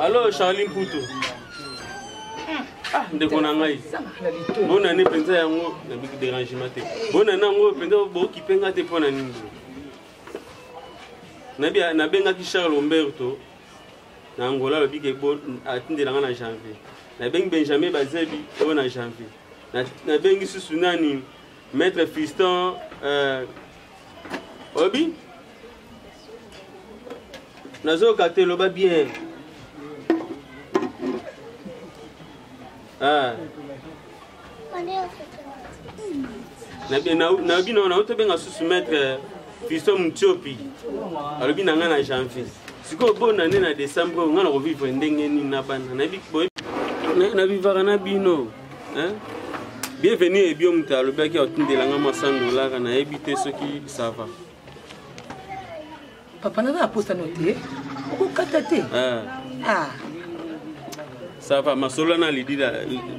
Allo Charlie Mputu. Ah, ndeko na ngai. Bonne année mpenza yango nabiki dérangement te. Bonne année yango mpenza bokipe nga te mpo na nini? Nabi nabengaki Charles Umberto na Angola alobi ke atindela nga na janvier. Nabengi Benjamin Bazebi oyo na janvier. Nabengi susu nani Maître Fiston euh, obi nazoyoka te loba bien ah. nayobi nao nao tobenga susu maître fiston mutiopi alobi na ngai na janvier sikoyo bona nde na décembre oyo ngai nakovivre ndenge nini na bana nayebi navivaka na bino bienvenu ebio moto alobaki atindela ngai mwa 100 dollar nayebi te soki ça va papa naza na posa no te okokata te ah. ah. ça va masolo na lidi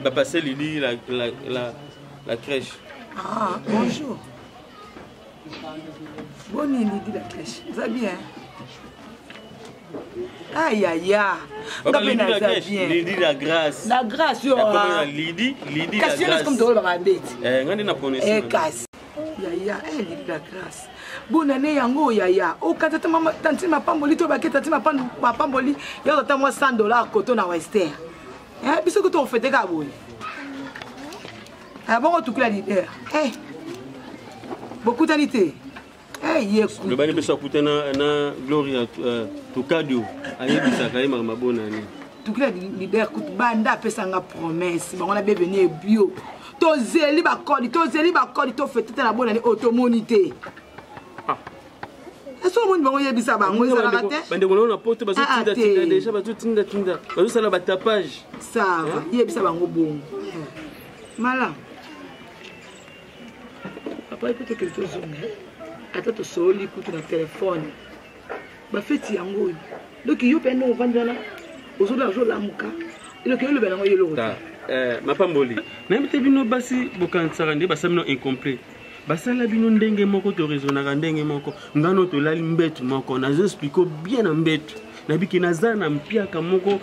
bapasse lidi la, la, la, la crèche ah, bonjour boni lidi la crèche oza bien ayaya nga mpe naza bien lidi la grâce la grâce yo lidi lidi kasi yo comme tolobaka beti eh nga nde na prononce eh kasi yaya eh lidi la grâce bonane yango yaya okata ta mama tanti mapamboli to bake tanti mapamboli ya ata mwa 100 dollars koto na western eh biso kutu ofete ka boye eh bongo tukula leader eh bokutani te eh ye lobani biso akutana na gloria euh, tukadio ayebisaka ye makambo bonane tukila leader kutu banda apesa nga promesse bango na beveni ebio tozeli bakodi tozeli bakodi tofete te na bonani oyo tomoni te ah. esi omoni bango yebisa bango ezalaka te bandeko nao na poto bazotindatinda ah, deja bazotindatinda bazosala batapage sava yebisa bango bongo eh. malamu papa epo tokende tozonga eh. ata tosololi kutu na telefone bafeti yango oyo donc yo mpe ndenge ovandi wana ozola ozolamuka eloko elobela yango yo eloko te eh, mapamboli nayebi te bino basi bokanisaka nde basala bino incomplet basala bino ndenge moko toraisonnaka ndenge moko ngano tolali mbetu moko nazo explike bien na mbetu nabiki naza na mpiaka moko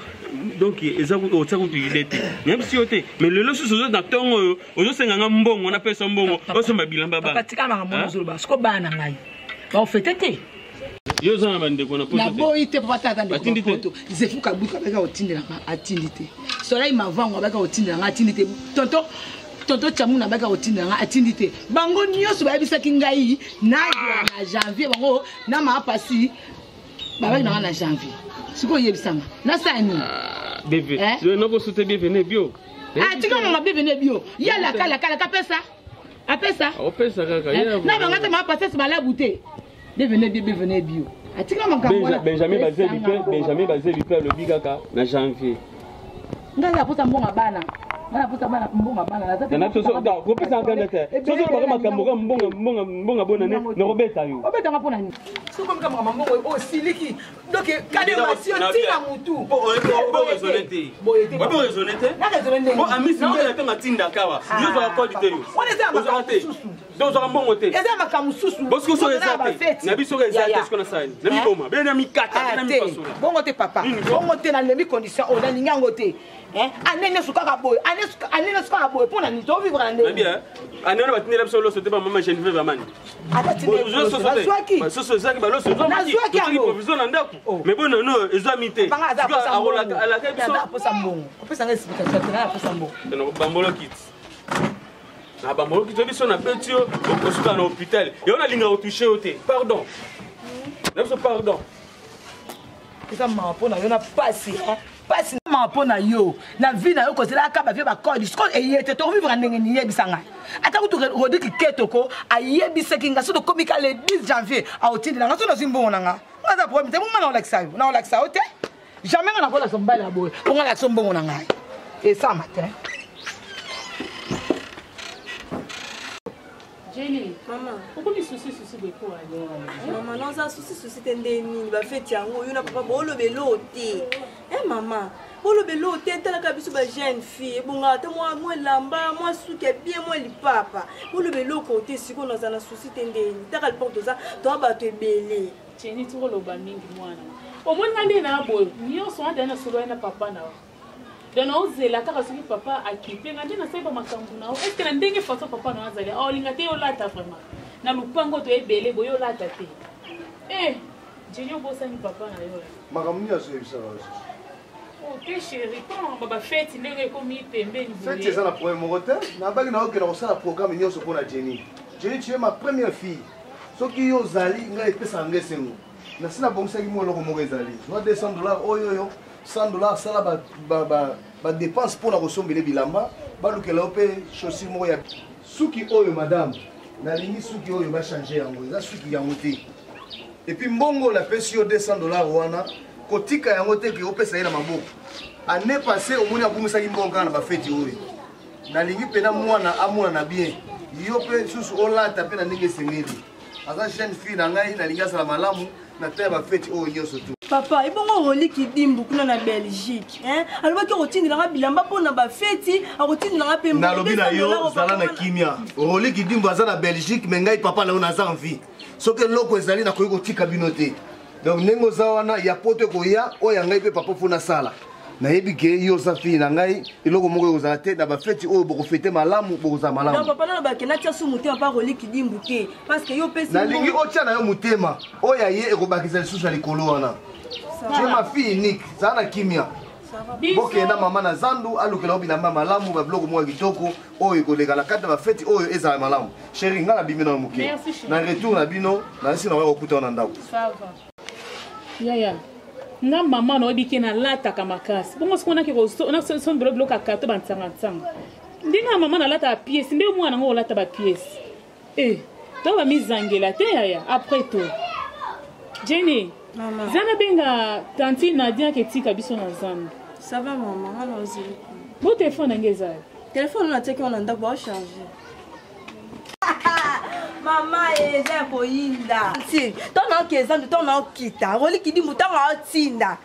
donc eza otia kutu ide te nayebisi yo te mais lelo susu ozo na ntongo oyo ozosenga nga mbongo napesa mbongo osomba bilamba bana tika makambo ozoloba siko bana na ngai baofete te yo oza na bandeko na poto naboyi te papa tata ndeko na poto zefu kabuka abaki kotindela nga atindi te soleil mavango abaki kotindela nga atindi te tonto tonto chamuna abaki kotindela nga atindi te bango nyonso bayebisaki ngai nazwa na janvier bango na maapasi babaki na nga na janvier sikoyo oyebisanga nasala nini ah, bebe eh? nakosote bienvene bio ah, tika mama bienvene bio ye laka laka laka pesa apesa opesa kaka eh, na banga te ma pasese malabu te bevene bio bevene bio atika makambo wana benjamin bazebi mpe benjamin bazebi mpe alobi kaka na janvier ngai naposa mbongo bana ngai naposa bana mbongo bana kopesa kanda te soki olobaka makambo ka mbongo mbongo mbongo bonane nakobeta yo obetanga mpo na nini soki omika makambo mbongo osiliki donc kademasi otina mutu raisonne te oyebi raisonne te po amisi mbela ntango atindaka awa yo ozwaka kodi te yo ozwaka te donc ozwaka mbongo te eza makambo mosusu bosiko soki eza te na biso eza te siko nasala nini na miboma bele na mikata bele na mipasola bongo te papa bongo te nalembi condition oyo nalingi yango te ane nyonso kaka boye ane nyonso kaka boye mpo na nini tovivre na ndenge ane wana batindela biso loso te bamama genevieve amani soso ezwaki baloso nazwaki yango provision na ndako oh. mais bona no ezwami te alaka biso aposa mbongo opesa nga explication te na aposa mbongo bambolo kiti na bambolo kiti biso na beti yo okosuka na hôpital yo nalinga kotouche yo te pardon na biso pardon eza mawa mpo na yo na pasi pasi mawa mpo na yo na vie na yo kozelaka bavie bakode sikoyo eye te tokovivre ndenge nini yebisa ngai ata kutu rodrik ketoko ayebisaki ngai so tokomi ka le 10 janvier aotindela ngai so nazwi mbongo na ngai ngai aza problème te bonga naolakisa yo naolakisa yo te jamais ngai nakolakisa mobali ya boye mpo ngai alakisa mbongo na ngai esama te Jenny, mama, okomi susi susi boye mpo wani? Mama, naza susi susi te nde nini bafeti yango yo na papa booloba eloo te. Eh mama, boloba eloko te, talaka biso ba jeune fille, ebongaka ata mwa mwa elamba, mwa suki ya bien, mwa lipapa. Boloba eloko te, sikoyo naza na souci te ndeni. Taka lipango toza, toza bato ebele. Jenny tokoloba mingi mwana. Omoni nga nde na boye, nyonso wana na solo na papa na yo. Donc naozela kaka soki papa akipe nga nde nasali ba makambo na yo. Est-ce que na ndenge façon papa na yo azali, aolinga te olata vraiment. Na lupango to ebele boye olata te. Eh, Jenny obosani papa na yo. Makambo nini azoyebisaka yo lisusu? Oh, te chéri, mpo ba feti ndenge ekomi pembeni boye. Feti eza na problème moko te. Nabaki na okenda kosala programme nyonso mpo na Jenny. Jenny, tu es ma première fille. Soki yo ozali, ngai epesaka ngai esengo. Nasi nabongisaki mwa eloko moko ezali. Zwa 200 dollars oyo oyo, 100 dollars sala ba ba dépense mpo na kosombele bilamba, balukela yo mpe chaussure moko ya suki oyo madame. Nalingi suki oyo ba changer yango, eza suki yango te. Et puis mbongo napesi yo 200 dollars wana, kotika yango te ke opesa ye na maboko. Année passée omoni abungisaki mbongo kaka na bafeti oyo. Nalingi mpena mwana amonana bien, yo mpe susu olata mpe na ndenge esengeli. Aza jeune fille na ngai, nalingi azala malamu na ta ya bafeti oyo nyonso tu. Papa, ebongo Roli Kidimbu kuna na Belgique, hein? Alobaki akotindela nga bilamba mpo na bafeti, akotindela nga mpe mbongo. Nalobi na yo, zala na kimia. Roli Kidimbu aza na Belgique, mais ngai papa na yo naza en vie. Soki eloko ezali nakoki kotika bino te. Donc ndenge oza wana ya poto ekoya oyo ya ngai mpe papa mpo nasala. Nayebi ke yo oza fille na ngai, eloko moko ekozala te na bafeti oyo bokofete malamu, bokozala malamu. Donc papa naloba ke natia su motema pa Roli Kidimbu te, parce que yo opesi Nalingi otia na yo motema, oyo ya ye ekobakisa lisusu na likolo wana. Tu es ma fille unique, zala na kimia. Bokenda mama na zandu alukela yo bilamba malamu, ba biloko moko ya kitoko oyo ekoleka na kati ya bafeti oyo ezala malamu. Chérie, nga nabimi na moke. Na retour na bino, nasi na kokuta na ndako. Ça va. Yaya, nga mama na oyebi ke nalataka makasi. Bongo sikoyo nake kosombela biloko ya kato ba nsanga nsanga. Ndenge ya mama nalataka pièce, nde mwana ngo olata ba pièce. Eh, to ba mizangela te yaya, après tout. Jenny, zana benga tantine Nadia ke tika biso na zando. Ça va maman, nga na ozeli. Bo téléphone na nge ezali. Téléphone na tiaki wana ndako ba charger. Mama eza ya koyinda. Si, ntango naoke zandu, ntango naokita, Roli Kidimbu ntango aotinda.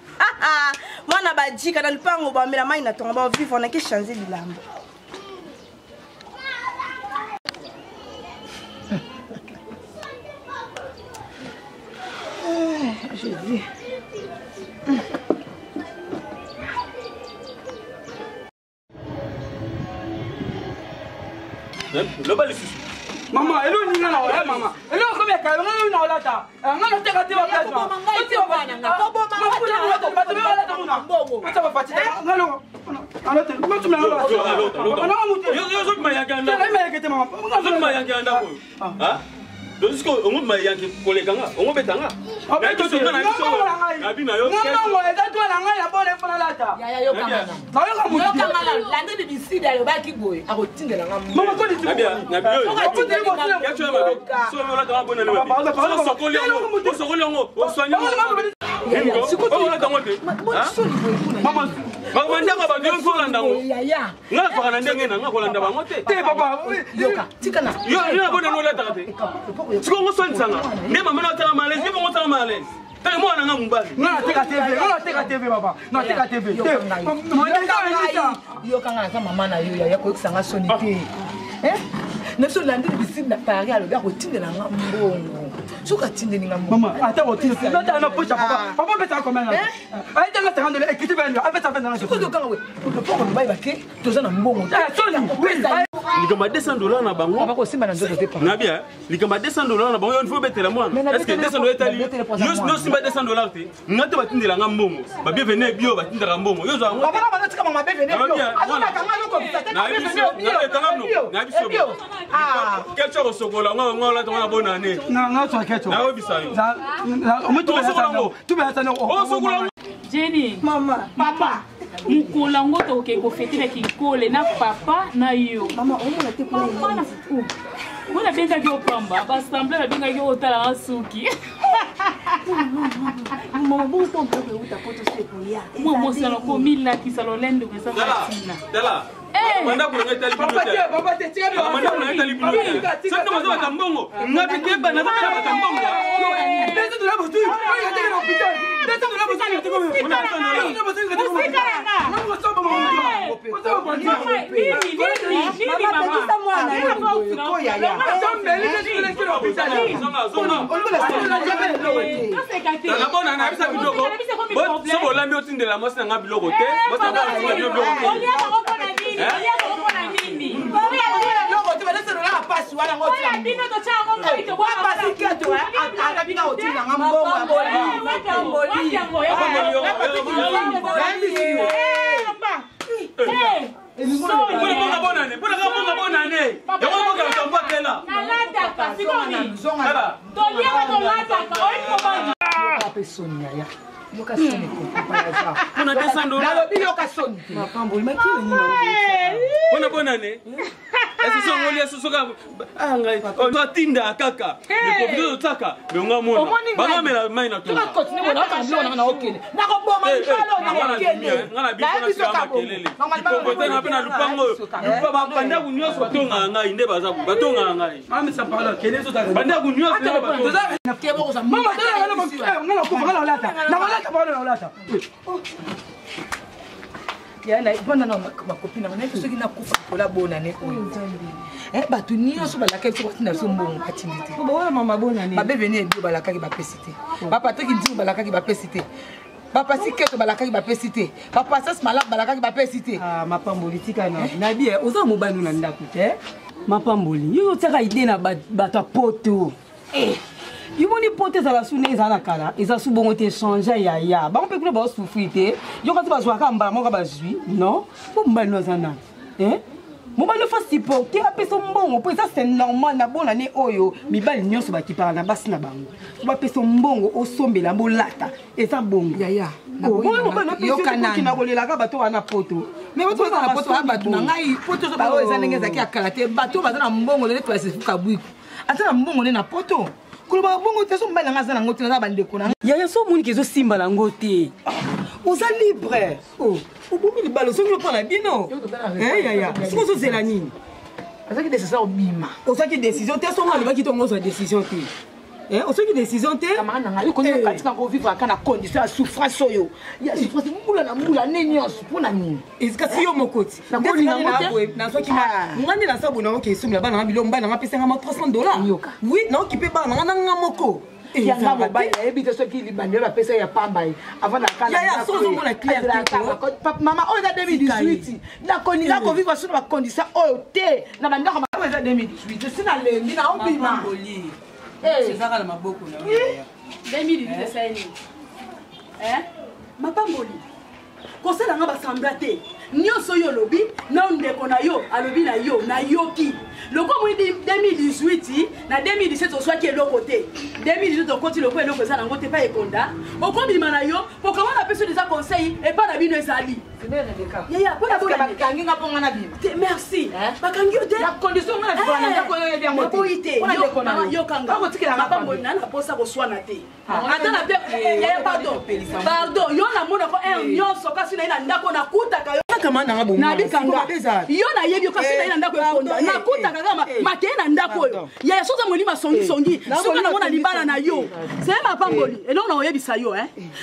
Mwana bajika na lupango bamela mai na tonga ba vivre na ke changer bilamba. Je dis. Loba lisusu. Mama, elo ninga na wala mama. Elo komi ya kayo nga na olata. Nga na teka te ba place. Koboma ngai te bana nga. Koboma ngai te. Bato ba olata kuna. Bato ba fatita. Nga lo. Alo te. Nga tumela nga. Nga mutu. Yo yo zo mayanga ndako. Nga mayanga te mama. Nga zo mayanga ndako. Ah? Donc sikoyo ongo mayanke koleka nga, ongo beta nga. Nabi na yo. Ngongo eza to na ngai na bone mpo nalata. Yaya yokanga na. Nayoka mutu. Yokanga na. Lande bibisida alobaki boye akotindela nga mbongo. Mama kodi Nabi nabi yo. Ya tu mabe. So yo lata bona le mabe. So sokoli yango. Sokoli yango. Oswani yango. Sikoyo olata yango te. Mama Bakobandaka bato yo nzolanda yango. Yaya. Nga nazwaka na ndenge na nga kolanda bango te. Te papa. Yoka, tika na. Yo yo na bona olataka te. Sikoyo ngo swanisanga. Nde mama na otanga malaise, nde bongo otanga malaise. Tala mwana nga mobali. Nga nateka TV, nga nateka TV papa. Nga nateka TV. Te. Yoka nga naza mama na yo yaya koyokisa nga soni te. Eh? Na biso olandi bisili na Paris alobi akotindela nga mbongo. Soki atindeli nga mbongo. Mama, ata otindela. Nata na pocha papa. Papa pesa combien là? Ayi nga 50 dollars, ekiti 20 dollars, apesa 20 dollars. Sikoyo tokanga we. Poko mobali bake toza na mbongo. Likambo ya 200 dollars na bango. Papa kosimba na nzoto te papa. Nabi eh, likambo ya 200 dollars na bango yo faut betela mwana. Est-ce que 200 dollars etali yo yo simba 200 dollars te. Nga te batindela nga mbongo. Ba bienvenue bio batindaka mbongo. Yo zwa yango. Papa na bana tika mama bienvenue bio. Azona kanga yo kokisa te bienvenue bio. Na biso. Ah. Ketchup osokola ngo ngo la tonga bonne année. Na na so ketchup. Na obisa yo. Na Osokola Jenny. Mama. Papa. Mokolo yango tokokende kofete na kinkole na papa na yo. Mama, omona te kuna. Papa na Mpo nabengaki yo pamba, basemble babengaki yo otalaka suki. Mama, bongo ntango biloko euta poto so ekoya. Mwa mosala komilakisa lolendo eza na ntina. Tala. Bandako na ngai etali bino te. Bandako na ngai etali bino te. Soki boza bato ya mbongo, ngai mpe keba naza mpe na bato ya mbongo. Nakabona nayebisa biloko so bolambi otindela mwasi na ngai biloko te. Soni yaya, yoka soni. Mpona 200 dollars. Nalobi yoka soni te. Mapamboli makilo nini? Mpona bonane esi songo olia soso kaka ngai toatinda kaka meprofite totaka me nga mona bangamela mai na tonga continue bona okanga biloko nanga na okende nakoboma libala nakokende. Nga na biso makelele ipopotana mpe na lupango oyo bandako nyonso batongaka ngai nde baza batongaka ngai bandako nyonso. Mpona na makopi nanga nayebi soki nakufa likola bonane oyo, bato nyonso balakaki biso batinda biso mbongo batindi te. Babeveni ebio balakaki bapesi te, bapatrik Nzimu balakaki bapesi te, bapasi Keto balakaki bapesi te, bapasas Malamu balakaki bapesi te. Mapamboli, tika nabi, oza mobali na ndako te. Mapamboli, yo otiaka ide na bato ya poto. Yo moni poto ezala su ndenge ezala na kala, eza su bongo te, change yaya. Bango mpe kuna baosouffrir te, yo kasi bazwaka mbala moko bazwi non. Po mobali no aza nani? Mobali faut supporter, apesa mbongo mpo eza c'est normal. Na bonane oyo mibali nyonso bakipaka na basi na bango, po bapesa mbongo osombela bolata, eza bongo. Yaya. Yokanana kolelaka bato wana poto. Mais bato baza na poto, bato na ngai poto oyo eza ndenge ezalaki ya kala te. Bato baza na mbongo lelo twasifuka bwiku ata na mbongo nde na poto koloba bongo te. So mobali nanga aza nango te, naza bandeko na yaya. So omoniki ezosimba nango te, oza libre, obomi libala, ozongi mpo na bino. Yaya, soki ozozela nini? Azaki décision obima. Ozwaki décision te, songo alobaki tongo ozwa décision te, ozwaki décision te. Camarade na ngai, okoki katika kovivre aka na condition ya souffrance oyo, ya souffrance mbula na mbula ne nyonso, mpona nini? Kasi yo moko ti nazwaki nga nde naza boye, naoki esombela bana nga biloko, bana nga apesanga ma 300 $. Oui, naoki mpe bana nga na nga moko. Yanga mobali nayebi te soki libandelo bapesa ya pamba ye avant. Ozomona clair. Mama, oyo eza 2018, nakoninga kovivre so na bacondition oyo te na bandako. Oyo eza 2018, si nalembi naobima. Ezaka na maboko na 2018 esali nini? Mapamboli, kosala nga basambla te. Nyonso oyo olobi na ndeko na yo alobi na yo, nayoki. Loko moi 2018 na 2017 ozwaki eloko te, 2018 okoti loko eloko eza nango te. Pa ekonda okobima na yo pokama na peso deja conseil epa na bino ezali yaya mpona bakangi nga mpo nga na bima. Te, merci, bakangi yo te. Na condition nga na bima na ndako oyo, oyebi yango te. Naboyi te, yokanga mapamboli na naposa koswana te. Ata na yaya, pardon, pardon. Yo namonako heure nyonso kasi naye na ndako nakutaka yo nabikanga yo, nayebi yo kasi naye na ndako ekonda nakutaka kaka makeye na ndako oyo. Yaya, soza molimo asongisongi soki namona libala na yo seye. Mapamboli, eloko na koyebisa yo,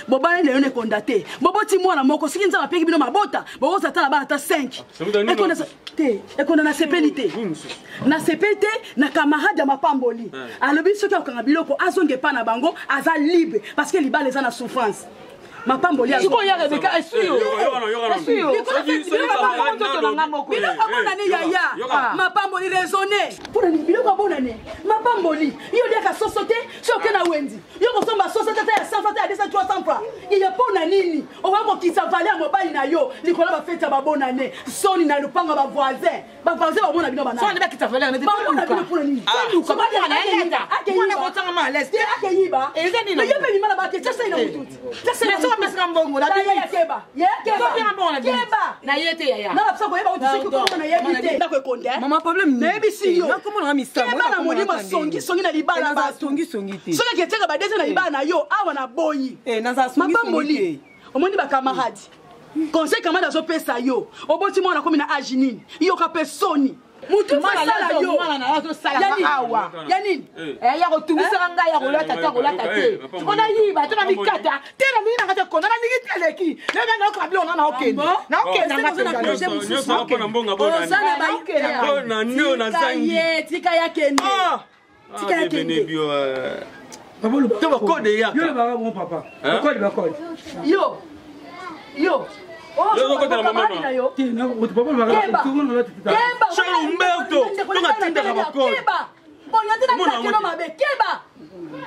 bobala lelo na ekonda te, boboti mwana moko. Soki Nzambe apeki bino mabota, bokozala ta na bana ata 5. Ekonda te, ekonda nasepeli te, nasepeli te na camarade ya Mapamboli. Alobi soki akokanga biloko azonga epa na bango, aza libre parce que libala eza na souffrance. Mapamboli. Sikoyo ya Rebeka esuyo esuyo nzoto na nga moko. Biloko abonane yaya Mapamboli, raisonne mpona nini biloko abonane. Mapamboli, yo oliaka soso te. Soki oke na wenzi, yo kosomba soso te, ata ya 100 francs te, ya 200, 300 francs. Yaya, mpona nini okoki kokisa valeur ya mobali na yo likolo ya bafeti ya babonane? Soni na lupango ya bavoisin, bavoisin bamona bino. Banani bakita valeur? Bamona bino mpona nini? Akeyiba. Eza nini? Yo mpe bima na bake, tia sai na mutu. Apesaka mbongo. Keba, keba. Na ye te yaya. Nana bisa koyeba kuti soki okoma nayebi te ndako ekonde. Mama, problème. Nayebisi yo. Nakomona misamo. Keba na molimo songisongi na libala bato. Songisongi te. Soki aketiaka badese na libala na yo awa na boyi. Naza Mapamboli, omoni bacamarade. Conseil kamada azopesa yo. Oboti mwana komi na age nini? Yoka pe soni. Mutu masala yo. Mwana na yo azosala awa. Ya nini? Eh, ya kotungisaka ngai ya kolata te kolata te. Siko nayiba te na mikata te na lingi nanga te kona na lingi te eleki. Nanga nayoka biloko nga naokende. Naokende nga Nyonso mpo na mbongo bona nio nazangi. Tika ya kende. Tika ya kende. To bakode yaka. Yo lobaka bon papa. Bakode bakode. Yo. Yo. Mama yo. Charles Humberto, tonga tindaka bakode.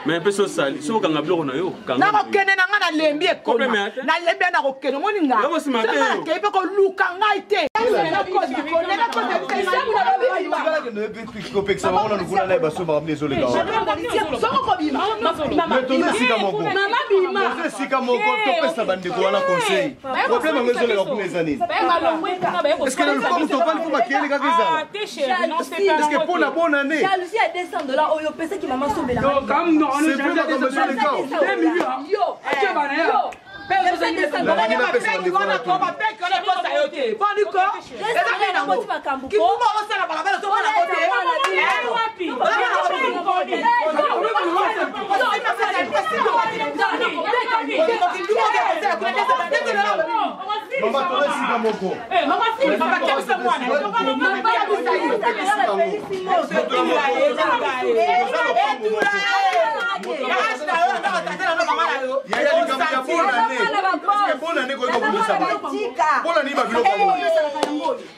Mais mpe sosali soki okanga biloko na yo. Nakokende na ngai, nalembi ekoma, nalembi ya nakokende. Omoni ngai nakei mpe koluka ngai te. Kopekisa bango nanu kuna na ye baso makambo ezoleka. Soko kobima. Toza esika moko, toza esika moko, topesa bandeko wana conseil. Problème yango ezoleka kuna eza nini? Est ce que na lupango tofandi mpo makeyeli kaka ezala? Est ce que mpo na bonne année? Jalousie ya 200 $ oyo opesaki mama sombela. C'est vrai, makambo ezoleka. Yo. Bapeki wana ekosa yo te, boniko eza nini nango kindumba osala balabala ozomona ngo te. Mama, toza esika moko. Bakebisa mwana. Yaya, likambo ya bonne année, est-ce que bonne année koki kobundisa bato? Mpona nini babiloko yango?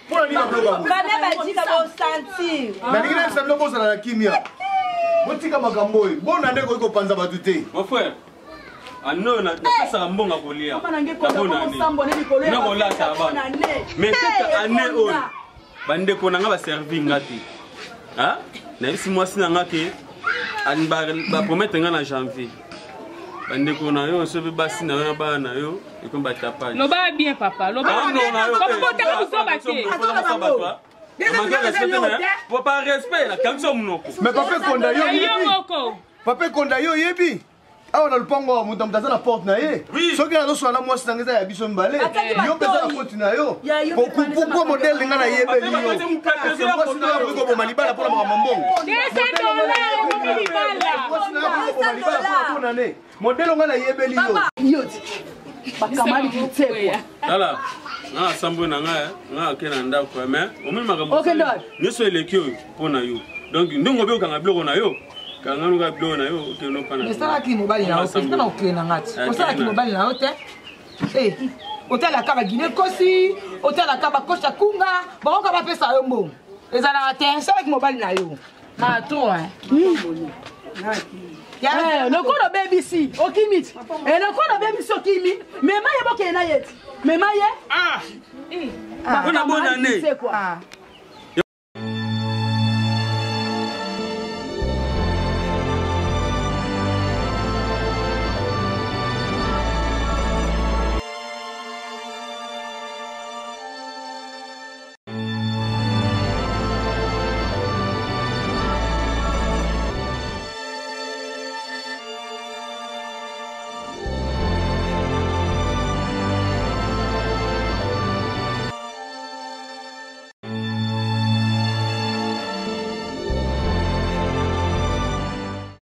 Mpona nini babiloko yango? Bana batika bosentir. Nalingi nayebisa bino, bozala na kimia, botika makambo oyo. Bonne année koki kopanza bato te. Mon frère, ano napesaka mbongo ya kolia na kolata bana, mais kaka ane oyo bandeko na nga baservi nga te. Nayebisi mwasi na nga ke bapromettre nga na janvier, bandeko na yo so mpe basi na yo na bana na yo ekomi batapage. Loba bien, papa, loba. Kokotaka kozoba te. Par respect nakangi so monoko. Mais papa Ekonda, yo yo oyebi moko. Papa Ekonda, yo oyebi awa na lupango awa, moto aza na porte na ye. Soki azosola na mwasi nanga, eza ya biso mibale. Yo mpe eza na koti na yo. Pourquoi modèle nga nayebeli yo? Mwasi na yo akoki koboma libala mpona makambo mbongo. 200 $ okomi libala. Mwasi na yo akoki koboma libala mpona bonane. Modèle nga nayebeli yo. Yo ti bakamali kitsekwa. Tala, nga nasambo na ngai, nga ake na ndako, mais omoni makambo Okende wapi? nyonso eleki oyo mpo na yo. Donc ndenge obi okanga biloko na yo, kanga nuka biloko na yo, okende opana. Esalaki mobali na yo te na okende na nga ti osalaki mobali na yo te. Otalaka bagine kosi, otalaka bakosha kunga bakoka bapesa yo mbongo, ezalaka te. Esalaki mobali na yo matro. Lokola obebisi, okimi ti. Lokola obebisi, okimi, mema ye, bokende na ye ti, mema ye. Mpona bonne année.